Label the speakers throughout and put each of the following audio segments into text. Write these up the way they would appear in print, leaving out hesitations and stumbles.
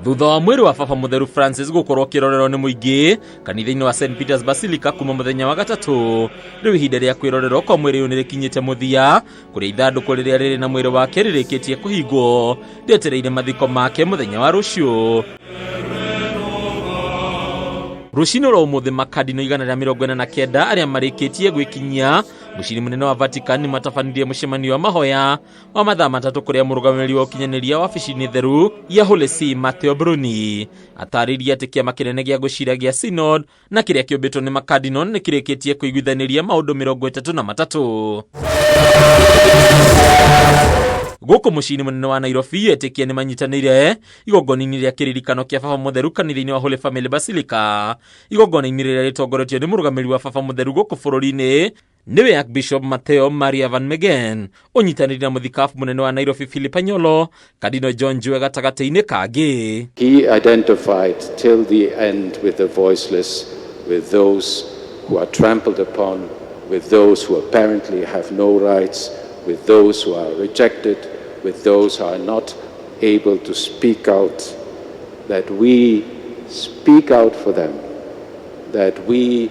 Speaker 1: Thutha wa mwĩrĩ wa Baba Mũtheru Francis gũkorwo ũkĩrorerwo nĩ mũingĩ kanitha-inĩ wa St Peters Basilica kuma mũthenya wa gatatũ, rĩu ihinda rĩa kwĩrorerwo kwa mwĩrĩ ũyũ nĩ rĩkinyĩte mũthia, kũrĩa ithandũkũ rĩrĩa rĩrĩ na mwĩrĩ wake rĩrĩkĩtie kũhingwo rĩetereire mathiko make mũthenya wa rũciũ. Rũcinĩ rwa ũmũthĩ, makadino 149 arĩa marĩkĩtie gwĩkinyia mũciĩ mũnene wa Vatican nĩ matabanirie mũcemanio wa mahoya wa mathaa 3, kũrĩa mũrũgamĩrĩri wa ũkinyanĩria wabici-inĩ theru ya Holy See, Matteo Bruni, atarĩirie atĩ kĩama kĩnene gĩa gũcira gĩa Synod na kĩrĩa kĩũmbĩtwo nĩ makadino nĩ kĩrĩkĩtie kũiguithanĩria maũndũ 33. Gũkũ mũciĩ-inĩ mũnene wa Nairobi, etĩkia nĩ manyitanĩire igongona-inĩ rĩa kĩririkano kĩa Baba Mũtheru kanitha-inĩ wa Holy Family Basilica, igongona-inĩ rĩrĩa rĩtongoretio nĩ mũrũgamĩrĩri wa Baba Mũtheru gũkũ bũrũri-inĩ, nĩwe Archbishop Mateo Maria Van Megen, ũnyitanĩri na mũthikabu mũnene wa Nairobi Philip Anyolo, Kadino John Njue gatagatĩ-inĩ kangĩ.
Speaker 2: He identified till the end with the voiceless, with those who are trampled upon, with those who apparently have no rights, with those who are rejected, with those who are not able to speak out, that we speak out for them, that we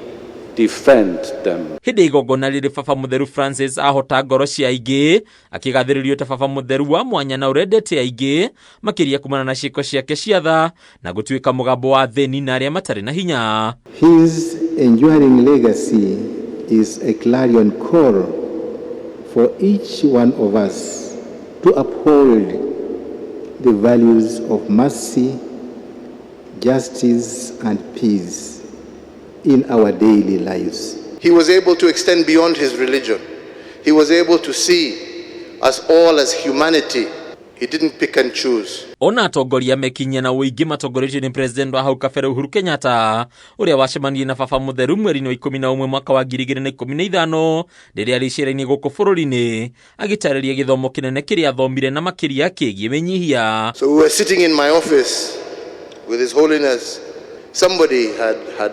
Speaker 2: defend them.
Speaker 1: Hĩndĩ ya igongona rĩrĩ, Baba Mũtheru Francis ahota ngoro cia aingĩ, akĩgathĩrĩrio ta Baba Mũtheru wa mwanya na ũrendete aingĩ, makĩria kumana na ciĩko ciake cia tha na gũtuĩka mũgambo wa athĩni na arĩa matarĩ na hinya.
Speaker 3: His enduring legacy is a clarion call for each one of us to uphold the values of mercy, justice, and peace in our daily lives.
Speaker 4: He was able to extend beyond his religion. He was able to see us all as humanity. He didn't pick and choose.
Speaker 1: Ona atongoria mekinyia na ũingĩ matongoretio nĩ president wa hau kabere Uhuru Kenyatta, ũrĩa wacemanirie na Baba Mũtheru mweri-inĩ wa 11 mwaka wa 2015 rĩrĩa arĩ icera-inĩ gũkũ bũrũri-inĩ, agĩtarĩria gĩthomo kĩnene kĩrĩa athomire na makĩria kĩgiĩ wĩnyihia.
Speaker 4: So we were sitting in my office with His Holiness. Somebody had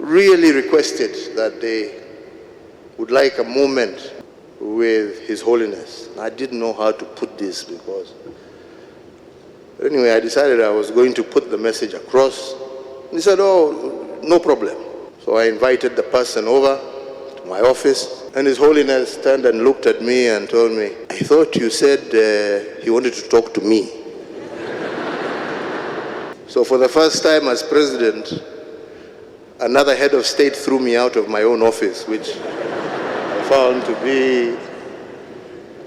Speaker 4: really requested that they would like a moment with His Holiness. I didn't know how to put this because. But anyway, I decided I was going to put the message across. And he said, "Oh, no problem." So I invited the person over to my office, and His Holiness turned and looked at me and told me, "I thought you said he wanted to talk to me." So for the first time as president, another head of state threw me out of my own office, which I found to be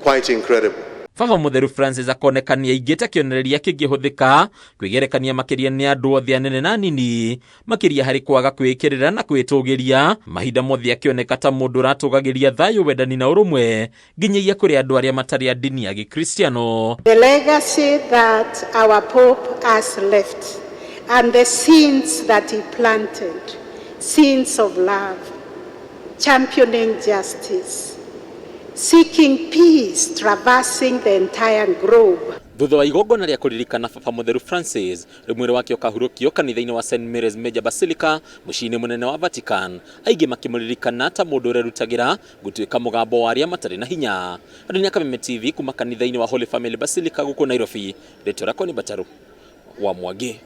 Speaker 4: quite incredible.
Speaker 1: Baba Mũtheru Francis akonekania aingĩ ta kĩonereria kĩngĩhũthĩka kwĩgerekania makĩria nĩ andũ othe, anene na nini, makĩria harĩ kwaga kwĩĩkĩrĩra na kwĩtũgĩria, mahinda mothe akĩoneka ta mũndũ ũratũgagĩria thayũ, wendani na ũrũmwe, nginyagia kũrĩ andũ arĩa matarĩ a ndini ya Gĩkristiano.
Speaker 5: The legacy that our Pope has left and the seeds that he planted, seeds of love, championing justice, seeking peace, traversing the entire globe.
Speaker 1: Thutha wa igongona rĩa kũririkana Baba Mũtheru Francis, rĩu mwĩrĩ wake ũkahurũkio kanitha-inĩ wa St Mary's Major Basilica mũciĩ-inĩ mũnene wa Vatican, aingĩ makĩmũririkana ta mũndũ ũrerutagĩra gũtuĩka mũgambo wa arĩa matarĩ na hinya. Andũ nĩ Kameme TV kuma kanitha-inĩ wa Holy Family Basilica gũkũ Nairobi, rĩtwa rĩakwa nĩ Bataru wa Mwangi.